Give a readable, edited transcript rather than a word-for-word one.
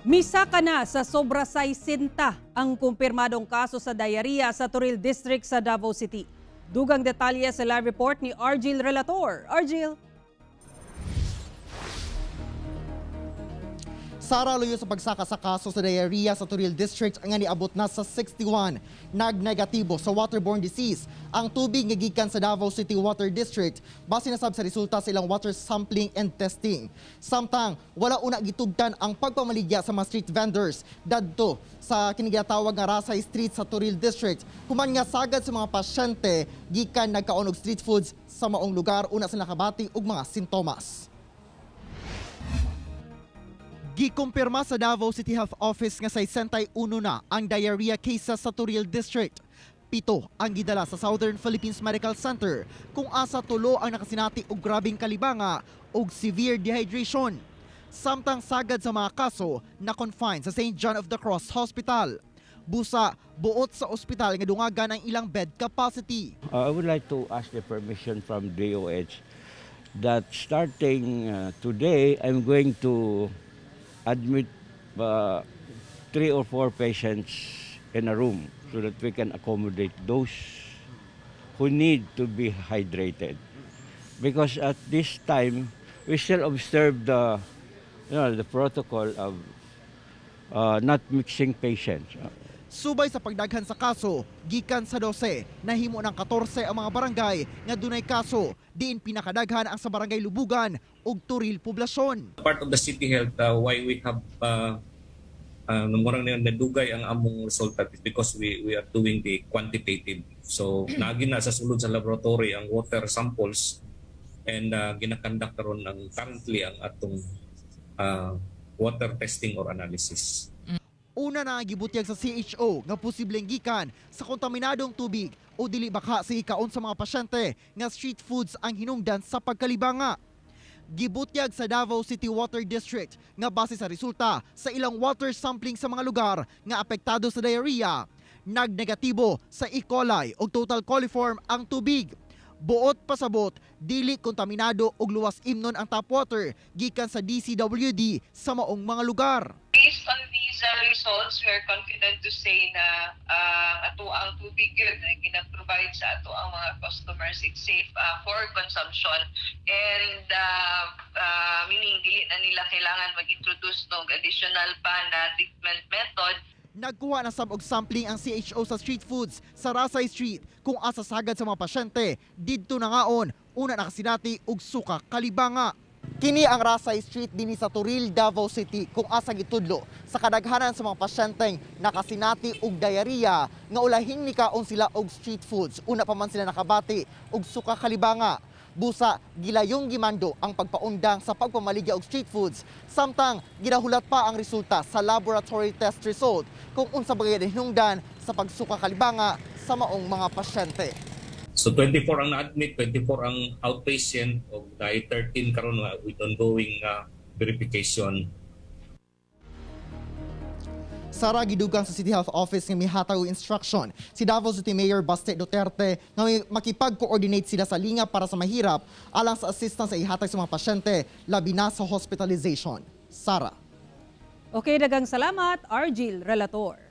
Misaka na sa sobra 60 ang kumpirmadong kaso sa diarrhea sa Toril District sa Davao City. Dugang detalye sa live report ni Argil Relator. Argil. Sara, luyo sa pagsaka sa kaso sa diarrhea sa Toril District nga niabot na sa 61, nagnegatibo sa waterborne disease ang tubig nga gikan sa Davao City Water District base na sab sa resulta sa ilang water sampling and testing. Samtang wala una gitugtan ang pagpamaligya sa mga street vendors dadto sa kini ginatawag nga Rasay Street sa Toril District, human nga sagad sa mga pasyente gikan nagkaon og street foods sa maong lugar una sa nakabati og mga sintomas. Gikumpirma sa Davao City Health Office nga 61 na ang diarrhea cases sa Toril District. 7 ang gidala sa Southern Philippines Medical Center, kung asa 3 ang nakasinati og grabeng kalibanga og severe dehydration. Samtang sagad sa mga kaso na confine sa St. John of the Cross Hospital. Busa, buot sa ospital nga dungagan ang ilang bed capacity. I would like to ask the permission from DOH that starting today, I'm going to admit three or four patients in a room so that we can accommodate those who need to be hydrated. Because at this time, we still observe the protocol of not mixing patients. Subay sa pagdaghan sa kaso, gikan sa 12, nahimo ng 14 ang mga barangay nga dunay kaso, diin pinakadaghan ang sa Barangay Lubugan ug Toril Poblacion. Part of the city health, why we have murang na nadugay ang among resulta is because we are doing the quantitative. So naagi na sa sulod sa laboratory ang water samples and gina-conduct karon ang currently ang atong water testing or analysis. Una na gibutyag sa CHO nga posibleng gikan sa kontaminadong tubig o dili baka sa ikaon sa mga pasyente nga street foods ang hinungdan sa pagkalibanga. Gibutyag sa Davao City Water District nga base sa resulta sa ilang water sampling sa mga lugar nga apektado sa diarrhea, nagnegatibo sa E. coli o total coliform ang tubig. Buot pasabot, dili kontaminado og luwas imnon ang tap water gikan sa DCWD sa maong mga lugar. Based on these results, we are confident to say na ato ang tubig yun na gina-provide sa ato ang mga customers, it's safe for consumption and meaning dili na nila kailangan mag-introduce ng additional pa na treatment method. Nagkuha na sab og sampling ang CHO sa street foods sa Rasay Street, kung asa sagad sa mga pasyente didto nangaon una nakasinati og suka kalibanga. Kini ang Rasay Street dinhi sa Toril, Davao City, kung asa gitudlo sa kadaghanan sa mga pasyenteng nakasinati og diarrhea nga ulahing nikaon sila og street foods una pa man sila nakabati og suka kalibanga. Busa, gilayong gimando ang pagpaundang sa pagpamaligya og street foods samtang ginahulat pa ang resulta sa laboratory test result kung unsa ba hinungdan sa pagsuka kalibanga sa maong mga pasyente. So 24 ang na-admit, 24 ang outpatient ug naay 13 karon with ongoing verification. Sara, gidugang sa City Health Office nga mihatag og instruction si Davao City Mayor Baste Duterte nga makipag-coordinate sila sa Linga para sa Mahirap alang sa assistance sa ihatag sa mga pasyente, labi na sa hospitalization. Sara. Okay, daghang salamat, Argil Relator.